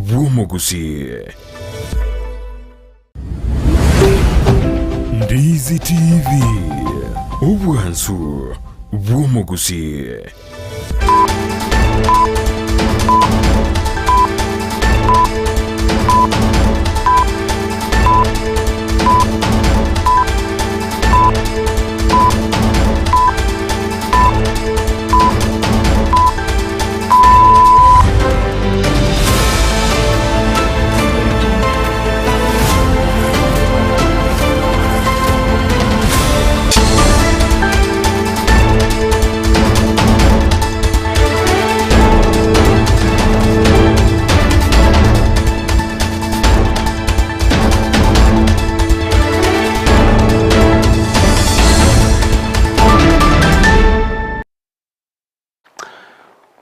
bw'omogusii. Ndizi TV, obwansu bw'omogusii.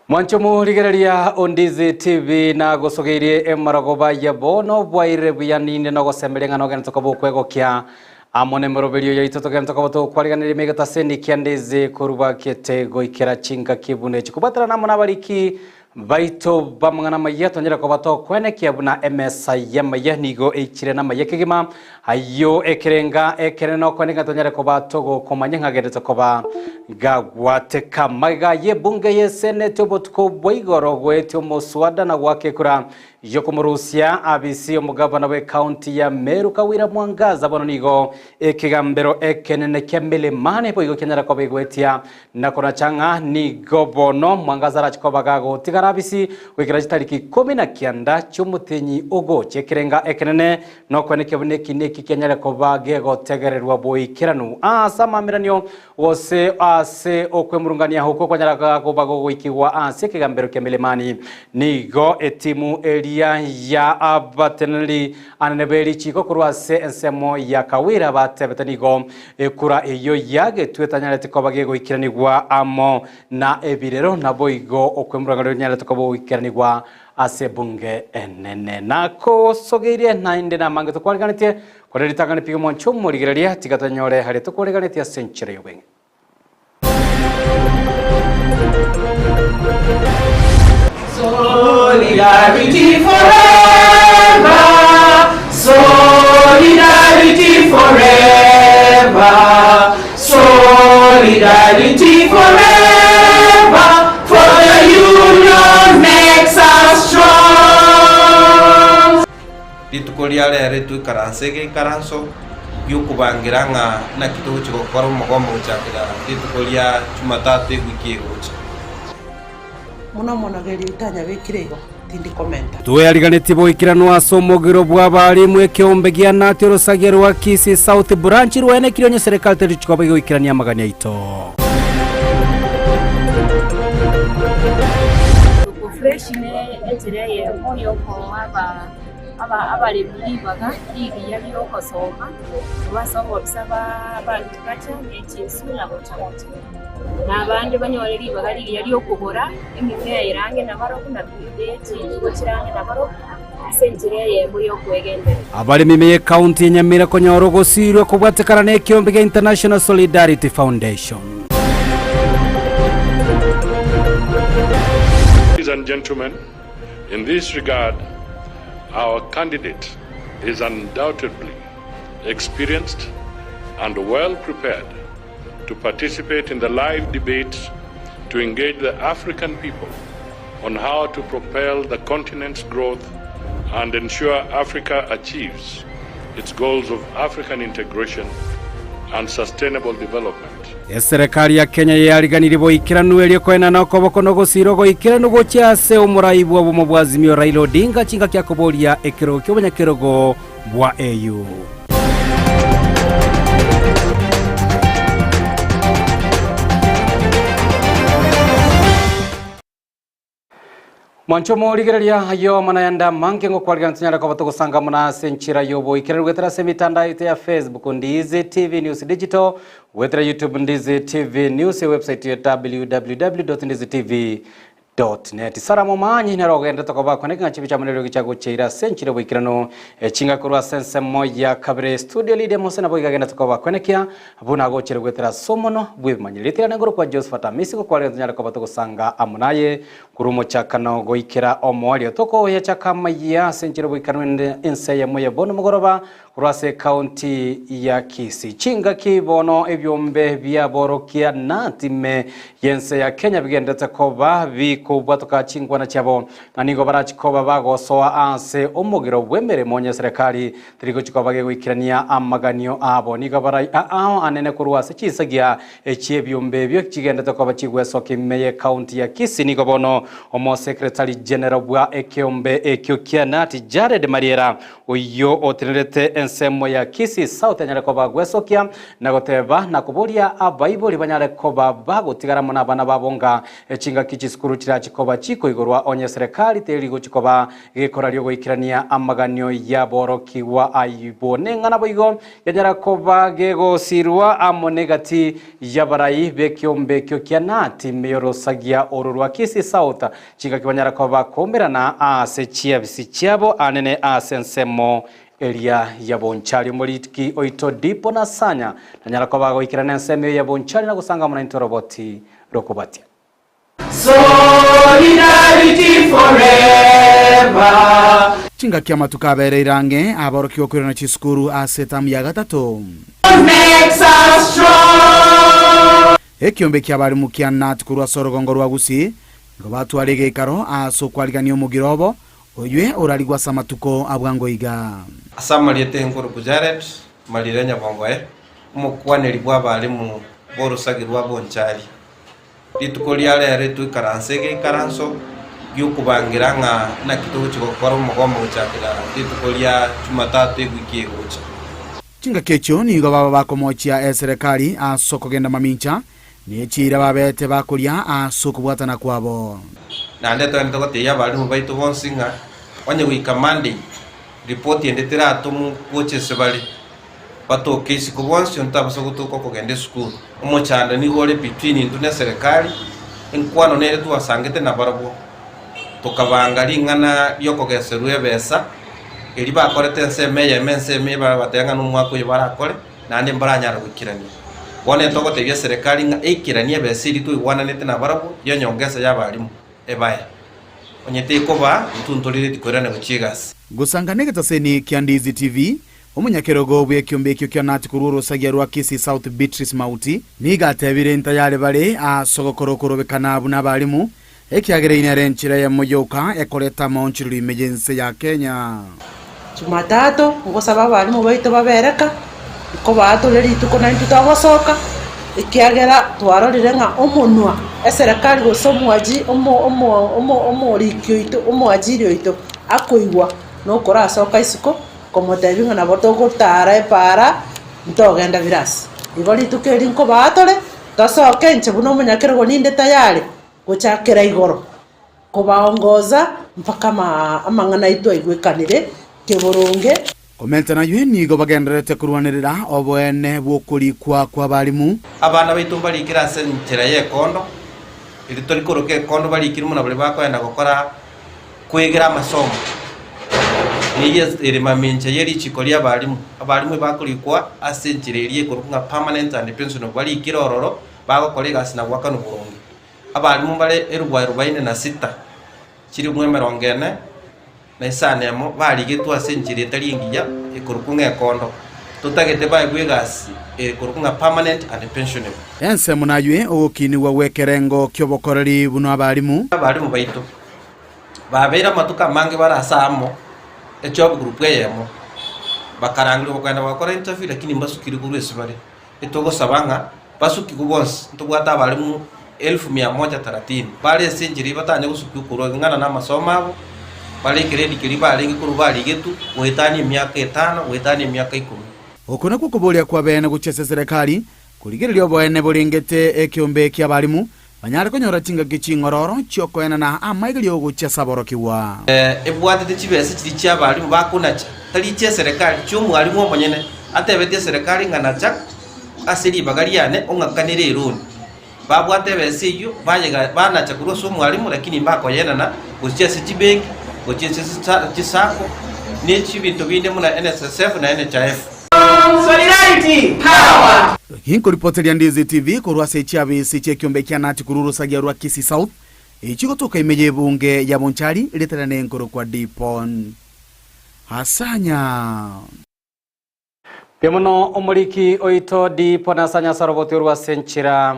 Mwanche omorigereria o Ndizi TV nagosogeirie emarogoba ya bono bwairire buya ninde nogosemeria ng'a nogento koba okwegokia amo nemeroberio yaito togento koba tokwariganeria emegetaseni kia Ndizi koruba gete goikera chingaki buna echi kobwaterana amo nabariki Baito b'amang'ana amaya tonyare koba tokwenekia buna emesa y'amaya nigo eichire namaya kegima, ayio ekerenga ekenene nokweneka tonyare koba togokomanya ng'a agenderete koba gagwateka. Magega y'ebunge y'eseneti obotuko bwa igoro goetia omoswada na goaka ekura y'okomorusia abisi omogavana bw'ecounty ya Meru Kawira Mwangaza bono nigo ekegambero ekenene kia Milimani boigo kianyara koba egoetia Na konacha ng'a nigo bono mwangaza arache koba gagotigara abisi goikera chitariki ikomi na kianda chi'omotenyi ogocha ekerenga ekenene, nokwenekia buna eki neki kianyare koba gegotegererwa boikeranu ase amaamiranio gose ase okwemurungania okwo kwanyara koba gogoikigwa ase ekegambero kia Milimani. Nigo etimu eria ya abateneneri anene be richiiko korwa ase ensemo ya Kawira batebete nigo Ekura eyio yagetwe etanyarete koba gegoikeranigwa amo na ebirero, naboigo okwemurang'ana onyarete koba ogoikeranigwa ase ebunge enene. Nakosogeirie naende namange tokwariganetie, korende ritang'ani piga mwanche omorigereria, tiga tonyore aria tokwariganetie ase enchera y'obweng'e. Solidarity forever, solidarity forever, solidarity forever, for the union makes us strong. Rituko ria rero toikaranse egeikaranso gi'okobangira ng'a naki togochia gokora omogomo gochakera rituko ria Jumatatu ewiki egocha. Mono mono geria otanyabekire igo, tindi komenta. Tweariganetie boikeranu ase omogiro bw'abarimu ekeombe gia Nati orosagia rwa Kisii South Branch rwaenekirie onye serikali teri chikoba igoikerania amagani aito. Soko Fresh ne enchera eyemo yokoa aba aba abaremi ribaga rigiya riogosoma korwa ase obobisa ba ba agriculture ne chinsu na gocha gocha. Na abande banyore ribaga rigiya ri'okogora emimea ere ang'e nabarobwo, na ne chintugo chire ang'e nabarobwo, ase enchera eyemo y'okwegendereria. Abaremi ime y'Ekaunti ya Nyamira konyora ogosirwa kobwatekana n'ekeombe gia International Solidarity Foundation. Ladies and gentlemen, in this regard, our candidate is undoubtedly experienced and well prepared to participate in the live debates to engage the African people on how to propel the continent's growth and ensure Africa achieves its goals of African integration and sustainable development. Eserekari ya Kenya yariganirie boikeranu erio koenana okoboko na ogosiira ogoikeranu gochia ase omorai bw'obomo bwa Azimio Raila Odinga chingaki akoboria ekerogo ki'obanyakerogo bwa AU. Mwanche omorigereria ayio amo nayande amange ngokwarigana tonyare koba togosanga amo ase enchera y'oboikeranu goetera ase emitandao yaito ya Facebook Ndizi TV News Digital, goetera YouTube Ndizi TV News, ewebsite ya www.ndizitv. Net. Sarah Momanyi nere ogenderete koba kwane ng'a chibicha amo neriogi chia gochia ase enchera y'oboikeranu chinga korwa ase ensemo ya kabere studio Lydia Mose nabo iga agenderete koba kwenekia buna agochire goetera ase omonwa bw'ebimanyereri. Ritigana igoro kwa Josephat Amisi gokwarire tonyare koba togosanga amo naye korwa omochakano goikera omoerio. Tokoyachaka amayia ase enchera y'oboikeranu ense eyemo ya bono mogoroba Korwa ase ekaunti ya Kisii, chingaki bono ebiombe biaborokia natime y'ense ya Kenya bigenderete koba bikobwatoka chinkwana chiabo ng'a nigo barachi koba bagosoa ase omogiro bw'emeremo onye eserekari teri gochi koba gegoikerania amaganio abo. Nigo barai aao anene korwa ase chinsagia chi'ebiombe ebio chigenderete koba chigwesokia ime y'ekaunti ya Kisii. Nigo bono Omosekretari General bwa ekeombe ekio kia Nati Jared Mariera Oyio otenerete ensemo ya Kisii South anyare koba gwesokia na goteba na koboria abaibori banyare koba bagotigara amo nabana babo nga chingaki chisukuru chirachi koba chikoigorwa onye serekari teri gochi koba gekoraria ogoikerania amaganio yaborokigwa aywo neng'ana boigo yanyara koba gegosirwa amo negati yabarai bekiombe ekio kia Nati meyorosagia oro rwa Kisii South Chingaki banyara koba bakoumerana aase chiabisi chiabo anene ase ensemo eria ya bonchari. Omoriki oito Dipo na Sanya nanyara koba agoikerana ensemo eyo ya bonchari na gosanga amo naintwe oroboti rokobatia. Solidarity forever. Chingaki amatuko abereire ang'e aborokigwa koirana chisukuru ase etamu ya gatato. Makes us strong. Ekiombe ki'abarimu kia Nat korwa ase orogongo rwa Gusii Nigo batware egeikaro aase okwarigania omogiro obo, oywe orarigwe ase amatuko a bwango iga. Ase amarieta enkoruku Jared Marire Nyabongoe, omokwaneri bw'abalimu b'orosagi rwa Bonchari, rituko ria rero toikaranse egeikaranso gi'okobangira ng'a naki togochia gokora omogomo gochakera rituko ria Jumatatu ewiki egocha. Chingaki echio nigo baba bakomochia eserekari ase okogenda mamincha Ne chiira babete bakoria ase okobwatana kwabo. Naende togende togotebia abalimu baito bonsi ng'a onye goika Monday ripoti ende teratomwe gocha ase bare, batoke isiko bonsi onde tabasa gotoka okogenda esukuru. Omochando nigo ore between intwe na eserekari, enkwano nere twasangete nabarabwo, tokabanga ring'ana riokogeserwa ebesa, eria bakorete ensemo eyemo ensemo eye babatebia ng'a nomwaka oyo barakore. naende mbaranyare goikerania. Bono etogotebia eserekari ng'a eikeranie ebesa eria twaigwananete nabarabwo y'enyongesa y'abalimu ebae. Onye tekobaa, intwe ntorireti koirana gochia egasi. Gosangana egetaseni kia Ndizi TV, omonyakerogo bw'ekiombe ekio kia Nati korwa orosagia rwa Kisii South Beatrice Mauti, nigo atebire ntayare bare ase ogokora okorobekana buna abalimu, ekiagera eyio nere enchera eyemo yoka ekoreta amaonchorero ime y'ense ya Kenya. Jumatatu, ngosaba abalimu baito babereka, nkobaa tore rituko naintwe togosoka, ekiagera twarorire ng'a omonwa eserekari gose omwaji omo omo omo omoriki oito omoajiri oito akoigwa nokorasoka isiko komotebia ng'a nabo togotara epaara ntogenda birasi. Igo rituko eri nkobaa tore, tosoke inche buna omonyakerogo ninde tayari gochakera igoro. Kobaongoza mpaka amang'ana aito aigwekanire keboronge. Komenta nayio nigo bagendererete korwanerera oboene bw'okorikwa kw'abalimu. Abana baito mbarikire ase enchera y'ekondo, erio tori koroka ekondo barikire buna baria bakoenda gokora kwegera amasomo. Neyio ere mamincha ye richiko ri'abalimu. Abalimu ebakorikwa ase enchera eria ekorokwa ng'a permanent and pensionable, barikire ororo bagokora egasi na goakanwa boronge. Abalimu mbare erubu arubaini na sita, chilifu emerongo ene na isano emo, barigetwe ase enchera etari engiya ekorokwa ng'a ekondo, totagete baegwe egasi ekorokwa ng'a permanent and pensionable. Ensemo naywe ogokinigwa gw'ekerengo ki'obokoreri buna abalimu. Abalimu baito babeire amatuko amange bare ase amo, ejob group eyemo, bakarangerigwa bakogenda bagakora interview lakini mbasukiri korwa ase bare. Etogosaba ng'a basukigwe bonsi, ntobwate abalimu elfu mia moja thelathini bare ase enchera eyio batanye gosukigwa korwa eng'ana na amasomo abo, bare ekeredi keria barenge korwa barigetwe goetania emiaka etano goetania emiaka ikomi. Oko nakwo okoboria kw'abeene gochia ase eserekari, korigereria oboene borengete ekeombe ki'abalimu, banyare konyora chingaki ching'ororo chi'okoenana amaigerio gochia ase aborokigwa. Ebwatete chibesa chiria chi'abalimu bakonacha, tari chi'eserekari, chi'omwalimu omonyene, atebetie eserekari ng'a nacha ase ribaga riane ong'akanere eroni. Babwate ebesa eyio, bayega banacha korwa ase omwalimu, lakini mbakoyenana gochia ase chibenki, gochia ase chisacco, ne chibinto binde buna NSSF na NHIF. Solidarity Power! Ginkoripoteria Ndizi TV korwa ase chiabisi chi'ekiombe kia Nati korwa orosagia rwa Kisii South, echigotoka ime y'ebunge ya Bonchari ritarane nkorokwa Dipon Asanya. Mbuya mono omoriki oito Dipon Asanya ase oroboti orwo ase enchera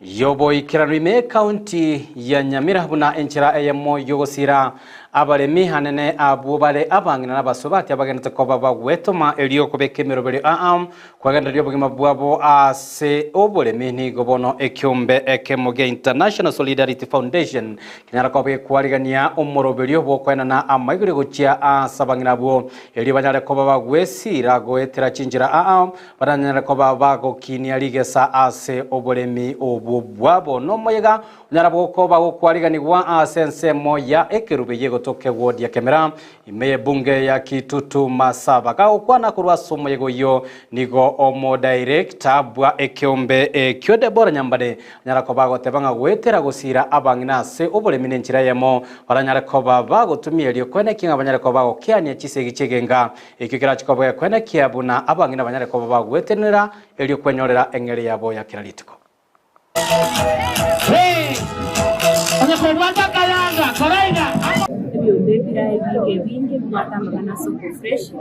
y'oboikeranu ime ekaunti ya Nyamira buna enchera eyemo y'ogosira abaremi anene abwo bare abang'ina na abasubati abagenderete koba bagwetoma erio kobeka emeroberio aa Kwagendereria obogima bwabo ase oboremi nigo bono ekiombe ekemo gia International Solidarity Foundation kenyara koba gekwarigania omoroberio bw'okoenana amaigoro gochia ase abang'ina abwo erio banyare koba bagwesira goetera chinchera aa baranyare koba bagokinia rigesa ase oboremi obwo bwabo. Nomoyega onyara bwokoba gokwariganigwa ase ensemo ya ekerubi yegotoka eward ya Kemera Ime y'ebunge ya Kitutu Masaba gagokwana korwa ase omoyega oyio, nigo omodirector bwa ekeombe ekio Deborah Nyambane anyara koba agoteba ng'a goetera gosiira abang'ina ase oboremi nenchera eyemo baranyare koba bagotumia erio koenekia ng'a banyare koba bagokeania chisegi chi'egenga ekio kerache koba gekoenekia buna abang'ina banyare koba bagwetenenera erio kwenyorera eng'eria yabo ya kera rituko. Ebiombe ebire ebinge ebinge bibwate amang'ana a Soko Fresh.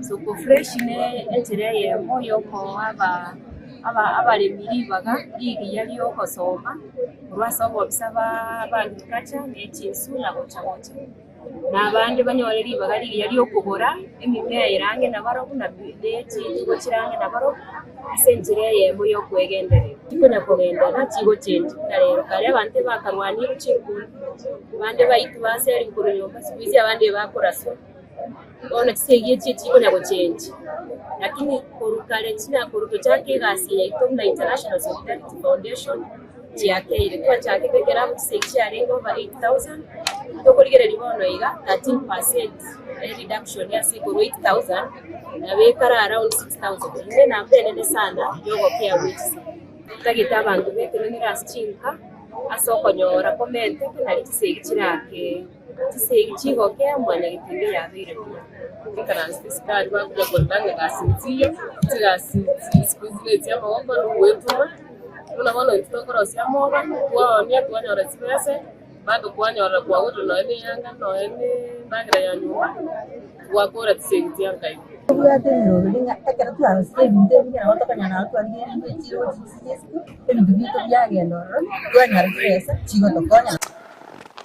Soko Fresh ne enchera eyemo yokoa aba aba abaremi ribaga rigiya riogosoma korwa ase obobisa ba agriculture ne chinsu na gocha gocha. Na abande banyore ribaga rigiya ri'okogora emimea ere ang'e nabarobwo, na ne chitugo chire ang'e nabarobwo, ase enchera eyemo y'okwegendereria. Chikonya kogenderera chigochenji buna rero. Kare abanto ebakarwanire chinkundi, abande baitwa baserigwa korwa nyomba, siku hizi abande ebakoraswa. Bono chisegi echi echikonya gochenji, lakini korwa kare china korwa tochake egasi eye yaito buna International Solidarity Foundation, chiakeire. Twachakete ekero abwo chisegi chiarenge over 8000, tokorigereria bono iga 13% reduction ase korwa 8000 nabo ekare around 6000. Eyio ne enamba enene sana yogokea gwe chisegi. Totagete abanto betenenere ase chinka ase okonyora komenteke nari chisegi chirakee. Chisegi chigokea mwanyagetinga yabeire buya. Ikaranse esukari bakonya korora ng'a gasi nchiyo, chigasi chisukuru chire chia amaboko na ogwetuma, buna bono intwe tokorosia amoba, twaonia twanyora chibese, bado kwanyora kwagorire nonya na eyanga nonya na endagera ya nyomba, twakora chisegi chia nka igo. Tobwate emeroberi ng'a ekero twarosire ebinto ebi nabo tokonyara nabo twarigereire echiro gochia chisukuru, ebinto biaito biagenda ororo, twanyora chibesa chigotokonya.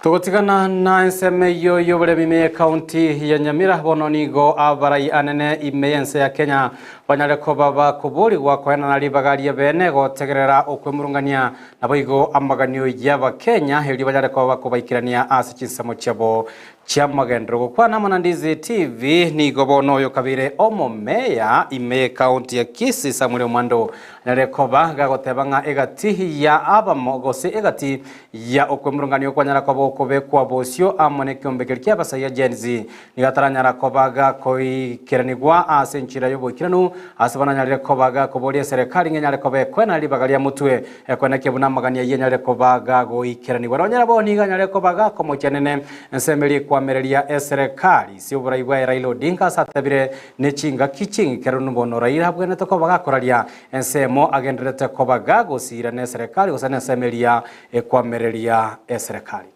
Togotigana na ensemo eyio y'oboremi ime y'Ekaunti ya Nyamira, bono nigo abarai anene ime y'ense ya Kenya banyare koba bakoborigwa koenana ribaga ri'ebeene gotegerera okwemurungania naboigo amaganio y'Abakenya erio banyare koba bakobaikerania ase chinsemo chiabo chi'amagenderero. Gokwana amo na Ndizi TV nigo bono oyo kabeire omomeya ime y'Ekaunti ya Kisii Samuel Omwando anyare koba gagoteba ng'a egati ya abamo gose egati ya okwemurungania okwanyara koba okobekwa bosio amo nekeombe keria ki'abasaia Gen Z, nigo ataranyara koba gakoikeranigwa ase enchera y'oboikeranu, ase bananyarire koba gakoboria eserekari ng'a enyare koba ekoenana ribaga ria motwe, ekoenekia buna amagani ayio anyarire koba gagoikeranigwa. Nonya nabo nigo anyare koba gakomochia nene ensemo eria ekwamereria eserekari ase oborai bwaye Raila Odinga ase atebire ne chingaki ching'ikeranu bono Raila abwenerete koba gakoraria Ensemo agendererete koba gagosiira neserekari gose nensemo eria ekwamereria eserekari.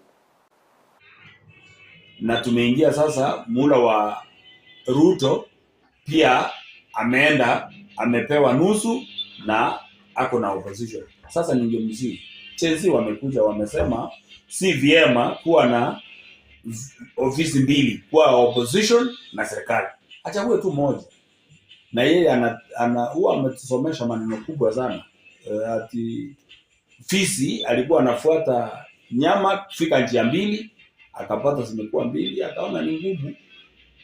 Na tumeingia sasa muhula wa Ruto pia ameenda amepewa nusu na ako na opposition. Sasa ningemsihi Gen Z wamekuja wamesema si vyema kuwa na ofisi mbili, kuwa opposition na serikali, achague tu moja na yeye ana, ana huwa ametusomesha maneno kubwa sana e, ati fisi alikuwa anafuata nyama kufika njia mbili akapata zimekuwa mbili, akaona ni ngumu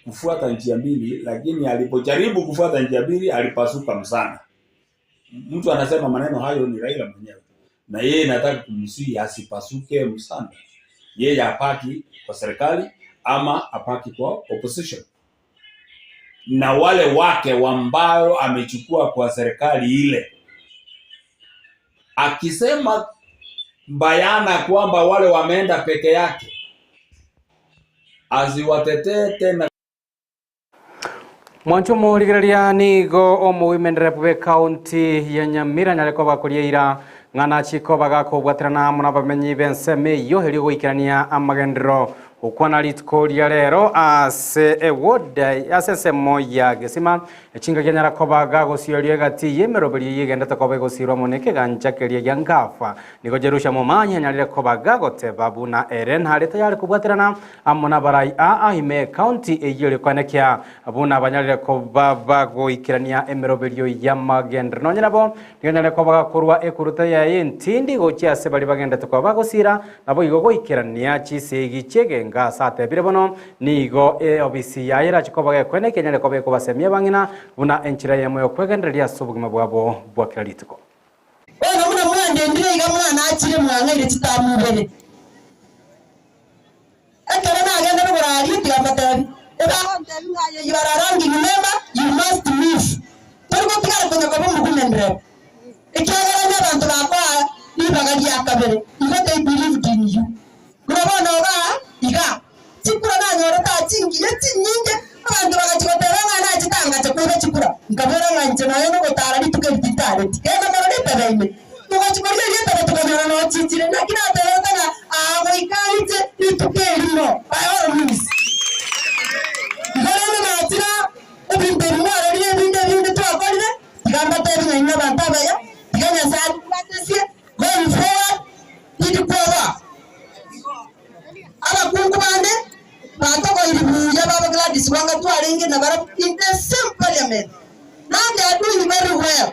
kufuata njia mbili, lakini alipojaribu kufuata njia mbili alipasuka msana. Mtu anasema maneno hayo ni Raila mwenyewe, na yeye nataka kumsihi asipasuke msana, yeye apaki kwa serikali ama apaki kwa opposition na wale wake ambao amechukua kwa serikali ile, akisema Bayana kwamba wale wameenda peke yake asiwatetee tena. Mwancho omorigereria nigo omowomen rep bw'ecounty ya Nyamira anyare koba koria eira ng'a nachie koba gakobwaterana amo nabamenyi b'ensemo eyio erio goikerania amagenderero gokwana rituko ria rero ase eward ase ensemo ya Gesima Echingaki anyara koba gagosioria egati y'emeroberio eyio egendete koba egosiirwa amo nekegancha keria gia Ngafa. Nigo Jerusha momanyi anyarire koba gagoteba buna ere nare tayari kobwaterana amo nabarai aa ime ekaunti eyio erio koenekia buna banyarire koba bagoikerania emeroberio y'amagenderero. Nonye nabo nigo anyarire koba gakorwa ekuruta yaye entindi gochia ase baria bagendete koba bagosiira Naboigo goikerania chisegi chi'egenka ase atebire bono, nigo eobisi yaye erache koba gekwena ekenyare koba ekobasemia abang'ina buna enchera eyemo y'okwegendereria ase obogima bwabo bwa kera rituko. Bono buna mwandendire iga mwanachire mwang'aire chitamu ibere. Ekero nagenda rogoro aria tiga mbatebi, ebagontebia ng'a aye you are a ranking member, you must move. Tori gotigara konya koba omogumendereri. Ekiagera onye abanto bakoa ribaga ria kabere, igo they believed in you. Buna bono igaa iga, chikura nanyorete aa chingiya chinyinge, abanto bagachia goteba ng'a nachete angache koiba chikura, nkabora ng'a inche nonya nogotara rituko eri tintareti. Genda morore etebe ime. Togochia koria erio etebe tokanyora nochichire. Naki natebete ng'a aa goika inche rituko erimo, by all means. Igo rende nachire aa, ebinto ebi mwarorire ebinde ebinde twakorire, Tiga mbateebie ng'a inwe abanto abaya, tiga Nyasae atobwatesie going forward, tindi kwoboa. Abakungu bande batogoiri buya babo Gladys Wanga twarenge nabarabwo in the same parliament. Now they are doing very well.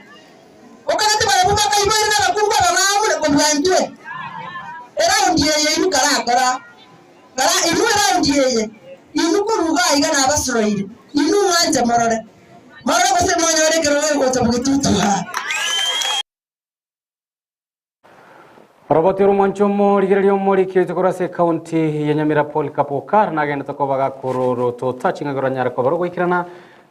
Okagete barabwo bakaiboire nabakungu abang'ao buna kobua intwe. Eraundi eye inwe karakora kara inwe eraundi eye inwe korwa iga aiga nabasoroire inwe mwanche morore. Morore gose monyore ekerogo gegocha bogetutu aa. Oroboti oromwancho omorigereria omoriki oito korwa ase ekaunti ya Nyamira Paul Kapokar nagendete koba gakororotota ching'aki oranyare koba rogoikerana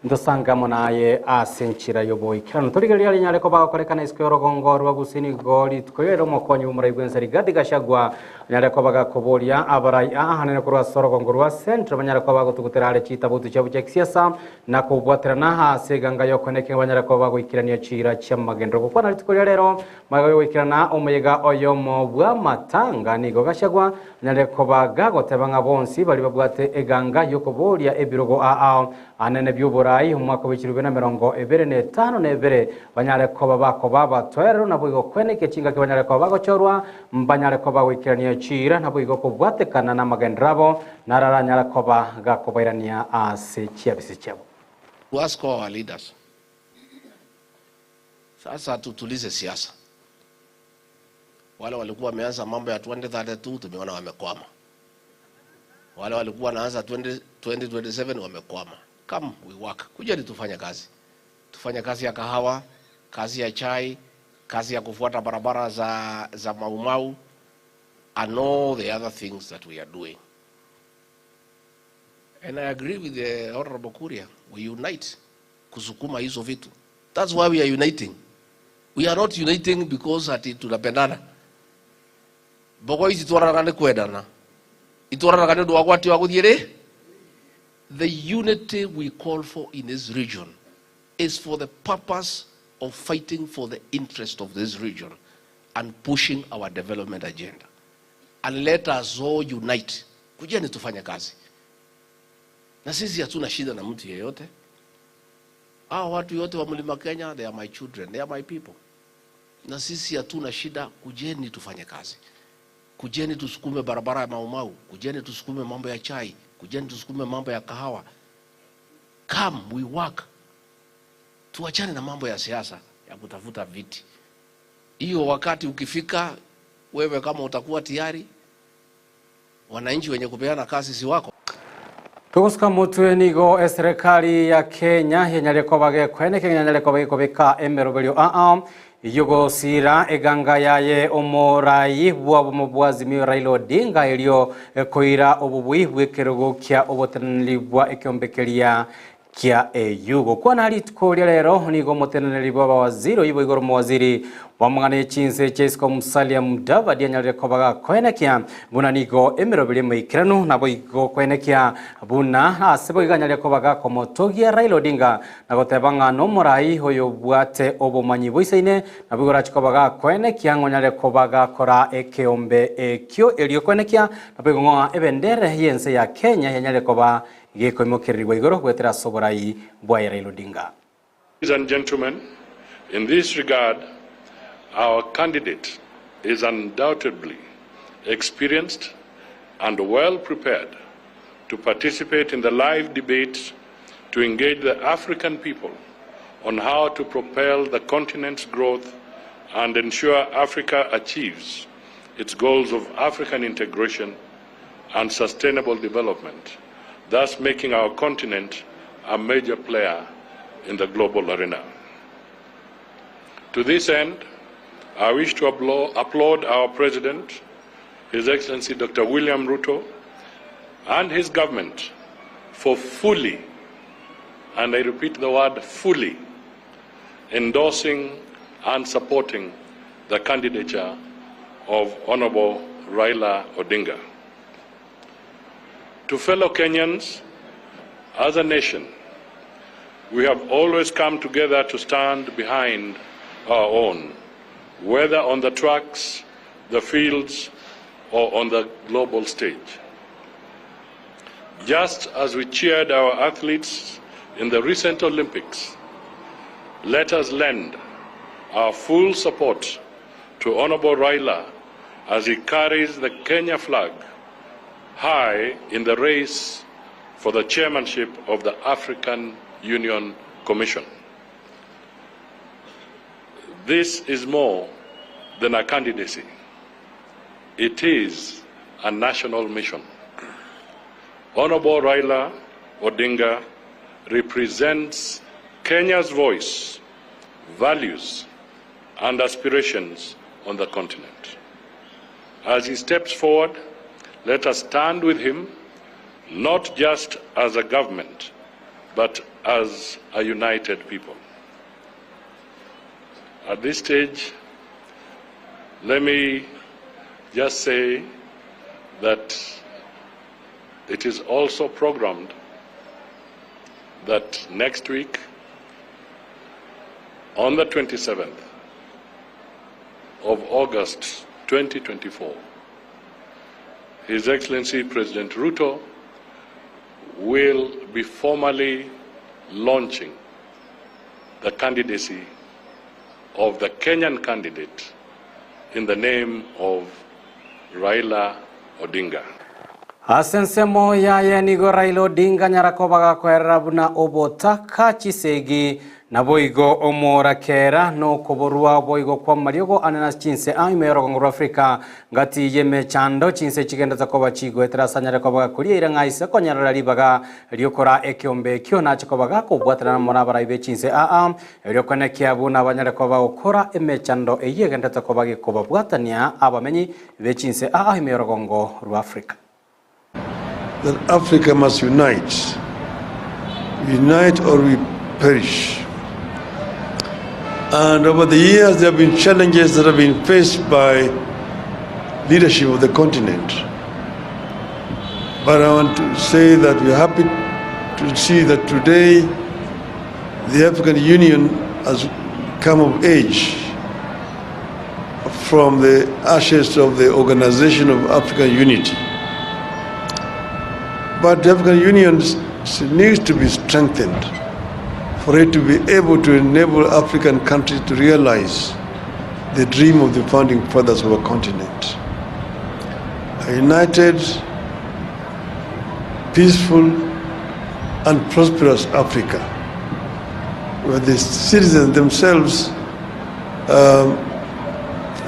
ntosange amo naye ase enchera y'oboikeranu. Torigereria rinyare koba gokorekana isiko y'orogongo rwa Gusii nigo rituko riaire omokonyi bw'omorai bw'ense Rigathi Gachagua Anyare koba gakoboria abarai aahanene korwa ase orogongo rwa Central banyare koba bagotugutera are chitabutu chiabo chia kisiasa na kobwaterana ase eganga y'okoeneka ng'a banyare koba bagoikerania chiira chi'amagenderero. Gokwana rituko ria rero magega y'ogoikerana omoyega oyomo bw'amatanga nigo Gachagua anyare koba gagoteba ng'a bonsi baria babwate eganga y'okoboria ebirogo aao anene bi'oborai omwaka bwe chilifu 2052 banyare koba bakoba abatoereru naboigo koenekia chingaki banyare koba bagochorwa Mbanyare koba goikerania chiira, naboigo kobwatekana namagenderero abo, naro aranyare koba gakobairania ase chiabisi chiabo. To ask all our leaders, sasa tutulize siasa. Wale walikuwa wameanza mambo ya 2032 tumeona wamekwama. Wale walikuwa wanaanza 20, 2027 wamekwama. Come we work. Kujeni tufanye kazi. Tufanye kazi ya kahawa, kazi ya chai, kazi ya kufuata barabara za, za Maumau and all the other things that we are doing. And I agree with the Honorable Kuria, we unite kusukuma hizo vitu. That's why we are uniting. We are not uniting because ati tunapendana. Mbogo ici twaranaga nĩ kwendana. Itwaranaga nĩ ũndũ wa gwati wa gũthiĩ rĩ. The unity we call for in this region is for the purpose of fighting for the interest of this region and pushing our development agenda. And let us all unite. Kujeni tufanye kazi. Na sisi hatuna shida na mtu yeyote. Hao watu yote wa Mlima Kenya, they are my children, they are my people. Na sisi hatuna shida, kujeni tufanye kazi. Kujeni tusukume barabara ya Maumau, kujeni tusukume mambo ya chai, kujeni tusukume mambo ya kahawa. Come, we work. Tuachane na mambo ya siasa ya kutafuta viti. Hiyo wakati ukifika, wewe kama utakuwa tayari, wananchi wenye kupeana kazi si wako. Togosuka motwe nigo eserekari ya Kenya yenyare koba gekoeneke yenyare koba gekobeka emeroberio aa yogosira eganga yaye omorai bwabo bwa Azimio Raila Odinga erio koira obobui bw'ekerogo kia oboteneneri bwa ekiombekeria kia AU. Gokwana rituko ria rero nigo omoteneneri bw'abawaziri oibo igoro omowaziri Bw'amang'ana ye chinse chia isiko Musalia Mudavadi anyarire koba gakoenekia buna nigo emeroberi emaikeranu naboigo koenekia buna ase boigo anyarire koba gakomotogia Raila Odinga na goteba ng'a nomorai oyobwate obomanyi boisaine naboigo orache koba gakoenekia ng'a onyarire koba gakora ekeombe ekio erio koenekia naboigo ng'a ebendera y'ense ya Kenya yanyarire koba gekoimokererigwa igoro goetera ase oborai bwaye Raila Odinga. Ladies and gentlemen, in this regard, our candidate is undoubtedly experienced and well prepared to participate in the live debate to engage the African people on how to propel the continent's growth and ensure Africa achieves its goals of African integration and sustainable development, thus making our continent a major player in the global arena. To this end, I wish to applaud our President, His Excellency Dr. William Ruto, and his government for fully, and I repeat the word fully, endorsing and supporting the candidature of Honorable Raila Odinga. To fellow Kenyans, as a nation, we have always come together to stand behind our own, whether on the tracks, the fields, or on the global stage. Just as we cheered our athletes in the recent Olympics, let us lend our full support to Honorable Raila as he carries the Kenya flag high in the race for the chairmanship of the African Union Commission. This is more than a candidacy. It is a national mission. Honorable Raila Odinga represents Kenya's voice, values, and aspirations on the continent. As he steps forward, let us stand with him, not just as a government, but as a united people. At this stage, let me just say that it is also programmed that next week, on the 27th of August 2024, His Excellency President Ruto will be formally launching the candidacy of the Kenyan candidate in the name of Raila Odinga. Ase ensemo yaye nigo Raila Odinga anyara koba gakoerera buna obotaka chisegi, naboigo omorakera na okoborwa boigo kw'amariogo ane na chinse aa ime y'orogongo rwa Afrika Ngati y'emechando chinse chigenderete koba chigoetera ase anyare koba gakoria eira ng'a ise konyarora ribaga ri'okoraa ekeombe ekio nache koba gakobwaterana amo nabarai be chinse aa, erio koenekia buna banyare koba gokora emechando eyio egenderete koba gekobabwatania abamenyi be chinse aa ime y'orogongo rwa Afrika. That Africa must unite, unite or we perish. And over the years, there have been challenges that have been faced by leadership of the continent. But I want to say that we're happy to see that today the African Union has come of age from the ashes of the Organization of African Unity. But the African Union needs to be strengthened for it to be able to enable African countries to realize the dream of the founding fathers of our continent. A united, peaceful, and prosperous Africa, where the citizens themselves um,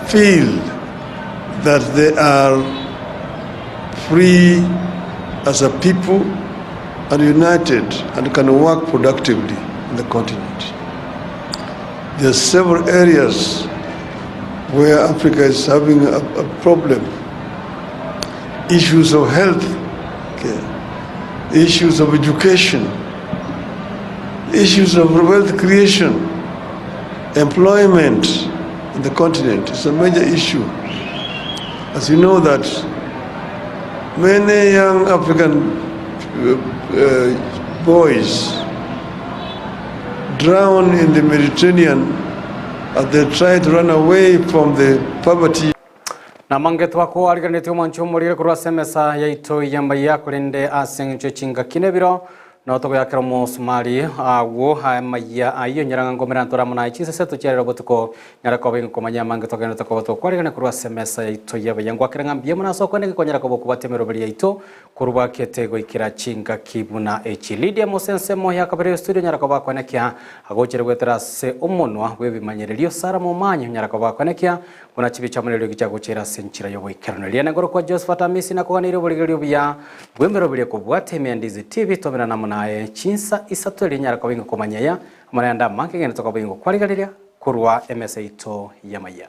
feel that they are free as a people and united and can work productively in the continent. There are several areas where Africa is having a, a problem. Issues of health care, issues of education, issues of wealth creation, employment, on the continent. It's a major issue. As you know that many young African boys drown in the Mediterranean as they try to run away from the poverty. Namange twakoariganetie omwancho omorire korwa ase emesa yaito y'amaiya, korende ase engencho ye chingaki na ebiro, nao togoyakera omosumari agwo amaiya ayio nyara ng'a ngomera ntore amo naye chinsa isato chiarero botuko, nyara koba ingokomanya amange togenderete koba tokwarigania korwa ase emesa yaito y'amaiya. Ngwakere ng'a mbuya mono ase okweneka konyara koba okobwatia emeroberi yaito Korwa kete goikera chingaki buna echi. Lydia Mose ensemo ya kabere y'estudio onyara koba akwenekia agochere goetera ase omonwa bw'ebimanyererio. Sarah Momanyi onyara koba akwenekia buna chibicha amo neriogi chiagochera ase enchera y'oboikeranu. Eria nengoro kwa Josephat Amisi nakoganeirie oborigereria obuya bw'emeroberi ekobwatia ime ya Ndizi TV tomerane amo naye chinsa isato erio nyara koba ingokomanya aya amo nayande amange ngende tokoba ingokwarigereria korwa emesa yaito y'amaiya.